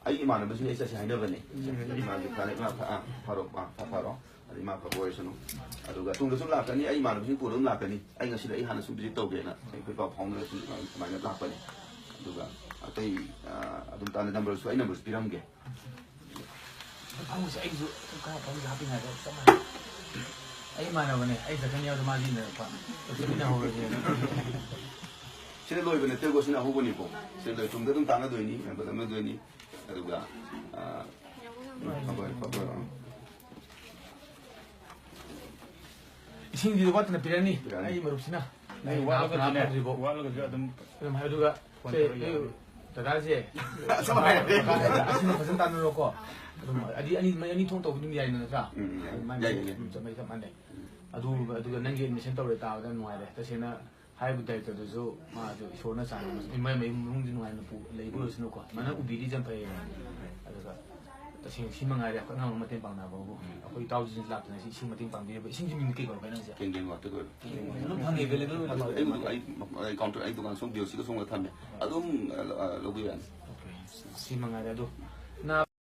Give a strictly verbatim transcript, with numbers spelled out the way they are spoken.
ꯑꯩ ꯏꯃꯥꯟꯅꯕꯁꯤꯡ ꯑꯩ ꯆꯠꯁꯦ ꯍꯥꯏꯅꯕꯅꯦ꯫ ꯏꯃꯥꯒꯤ ꯐꯔꯦ, ꯏꯃꯥ ꯐ-, ꯑꯥ, ꯐꯔꯣ, ꯑꯥ, ꯐ-, ꯐꯔꯣ꯫ ꯑꯗꯩ ꯏꯃꯥ ꯐꯕ ꯑꯣꯏꯔꯁꯅꯨ꯫ ꯑꯗꯨꯒ ꯇꯨꯡꯗ ꯁꯨꯝ ꯂꯥꯛꯀꯅꯤ, ꯑꯩ ꯏꯃꯥꯟꯅꯕꯁꯤꯡ ꯀꯣꯟꯅ ꯑꯗꯨꯝ ꯂꯥꯛꯀꯅꯤ꯫ ꯑꯩ ꯉꯁꯤꯗꯤ ꯑꯩ ꯍꯥꯟꯅ ꯁꯨꯝ ꯚꯤꯖꯤꯠ ꯇꯧꯒꯦꯅ ꯑꯩꯈꯣꯏ ꯄꯥꯎ ꯐꯥꯎꯅꯔ ꯁꯨꯝ ꯑꯗꯨꯃꯥꯏꯅ ꯂꯥꯛꯄꯅꯦ꯫ ꯑꯗꯨꯒ ꯑꯇꯩ, ꯑꯥ, ꯑꯗꯨꯝ ꯇꯥꯅ ꯅꯝꯕꯔꯁꯨ ꯑꯩ ꯅꯝꯕꯔꯁꯨ ꯄꯤꯔꯝꯒꯦ꯫ ꯐꯪꯕꯁꯦ ꯑꯩꯒꯤꯁꯨ ꯈꯔ ꯐꯪꯕꯁꯦ ꯍꯥꯞꯄꯤꯉꯥꯏꯗ ꯆꯞ ꯃꯥꯟꯅꯩ꯫ ꯑꯩ ꯏꯃꯥꯟꯅꯕꯅꯦ, ꯑꯩ ꯆꯠꯀꯅꯤ ꯍꯥꯏꯕꯗꯣ ꯃꯥꯁꯨ ꯏꯟꯅꯔꯛꯄ꯫ ꯆꯠꯃꯤꯟꯅꯍꯧꯔꯁꯦꯅ꯫ ꯁꯤꯅ ꯂꯣꯏꯕ ꯅꯠꯇꯦꯀꯣ, ꯁꯤꯅ ꯑꯍꯧꯕꯅꯤꯀꯣ꯫ ꯁꯤꯅ ꯂꯣꯏ-, ꯇꯨꯡꯗ ꯑꯗꯨꯝ ꯇꯥꯟꯅꯗꯣꯏꯅꯤ, ꯃꯌꯥꯝ ꯄꯨꯜꯂꯝꯅꯗꯣꯏꯅꯤ꯫ ꯑꯗꯨꯒ, ꯑꯥ, ꯐꯕ-, ꯐꯕ-, ꯑꯥ꯫ ꯏꯁꯤꯡꯗꯤ ꯋꯥꯠꯇꯅ ꯄꯤꯔꯅꯤ, ꯄꯤꯔꯅꯤ꯫ ꯑꯩ ꯃꯔꯨꯞꯁꯤꯅ꯫ ꯑꯩ ꯑꯩ ꯋꯥꯠꯂꯒꯁꯨꯅꯦ, ꯅꯥꯕ ꯐꯗ꯭ꯔꯤꯕꯣ꯫ ꯋꯥꯠꯂꯒꯁꯨ ꯑꯗꯨꯝ ꯑꯗꯨꯝ ꯍꯥꯏ-, ꯑꯗꯨꯒ ꯐꯣꯟ ꯁꯦ, ꯇꯧꯔ ꯑꯩ ꯌꯥꯅꯤ꯫ ꯗꯗꯥꯁꯦ, ꯑꯁꯨꯝ ꯍꯥꯏꯔꯛꯀꯦ꯫ ꯑꯁꯤꯅ ꯐꯖꯅ ꯇꯥꯟꯅꯔꯣꯀꯣ꯫ ꯑꯗꯨꯝ ꯑꯗꯤ ꯑꯅꯤ, ꯃꯩ ꯑꯅꯤ ꯊꯣꯛ ꯇꯧꯕ ꯑꯗꯨꯝ ꯌꯥꯏꯅ ꯅꯠꯇ꯭ꯔꯥ? ꯎꯝ, ꯎꯝ, ꯌꯥꯏ꯫ ꯃꯥꯏ ꯌꯥꯏ, ꯃꯩ ꯌꯥꯏ, ꯌꯥꯏ꯫ ꯆꯞ ꯃꯩ ꯆꯞ ꯃꯥꯟꯅꯩ꯫ ꯑꯗꯨ, ꯑꯗꯨꯒ ꯅꯪꯒꯤ ꯑꯦꯗꯃꯤꯁꯟ ꯇꯧꯔꯦ ꯇꯥꯕꯗ ꯅꯨꯡꯉꯥꯏꯔꯦ꯫ ꯇꯁꯦꯡꯅ ꯍꯥꯏꯔꯤꯕ ꯗꯥꯏꯔꯦꯛꯇꯔꯗꯨꯁꯨ ꯃꯥꯁꯨ ꯏꯁꯣꯔꯅ ꯆꯥꯟꯕꯤꯕ ꯃꯥꯏ ꯃꯌꯨꯝ ꯃꯅꯨꯡꯗꯤ ꯅꯨꯡꯉꯥꯏꯅ ꯄꯨ-, ꯂꯩꯕ ꯑꯣꯏꯔꯁꯅꯨꯀꯣ꯫ ꯃꯥꯅ ꯎꯕꯤꯔꯤꯁꯦ ꯌꯥꯝ ꯐꯩꯌꯦꯕ꯫ ꯑꯗꯨꯒ ꯇꯁꯦꯡꯅ ꯁꯤ ꯃꯉꯥꯏꯔꯦ ꯑꯩꯈꯣꯏ ꯑꯉꯥꯡ ꯃꯇꯦꯡ ꯄꯥꯡꯅꯕꯕꯨ꯫ ꯑꯩꯈꯣꯏ ꯏꯇꯥꯎꯁꯤꯡꯁꯦ ꯂꯥꯛꯇꯅ ꯁꯤ ꯏꯁꯤꯡ ꯃꯇꯦꯡ ꯄꯥꯡꯕꯤꯔꯤꯕ꯫ ꯏꯁꯤꯡꯁꯤ ꯃꯤꯡ ꯀꯩ ꯀꯧꯔꯛꯄ ꯅꯪꯁꯦ? ꯀꯦꯟꯗꯦꯜ ꯋꯥꯇꯔ ꯀꯧꯔꯦ꯫ ꯑꯗꯨꯝ ꯐꯪꯉꯦ, available ꯑꯣꯏꯅ ꯑꯩ, ꯑꯩ, ꯑꯩ ꯀꯥꯎꯟꯇꯔ, ꯑꯩ ꯗꯨꯀꯥꯟ ꯁꯣꯝ ꯕꯤ ꯑꯣ ꯁꯤꯒ ꯁꯣꯝꯒ ꯊꯝꯃꯦ꯫ ꯑꯗꯨꯝ, ꯑ, ꯑ, ꯂꯧꯕꯤꯕ ꯌꯥꯅꯤ꯫ ꯑꯣꯀꯦ꯫ ꯁꯤ ꯃꯉꯥꯏꯔꯦ꯫ ꯑꯗꯣ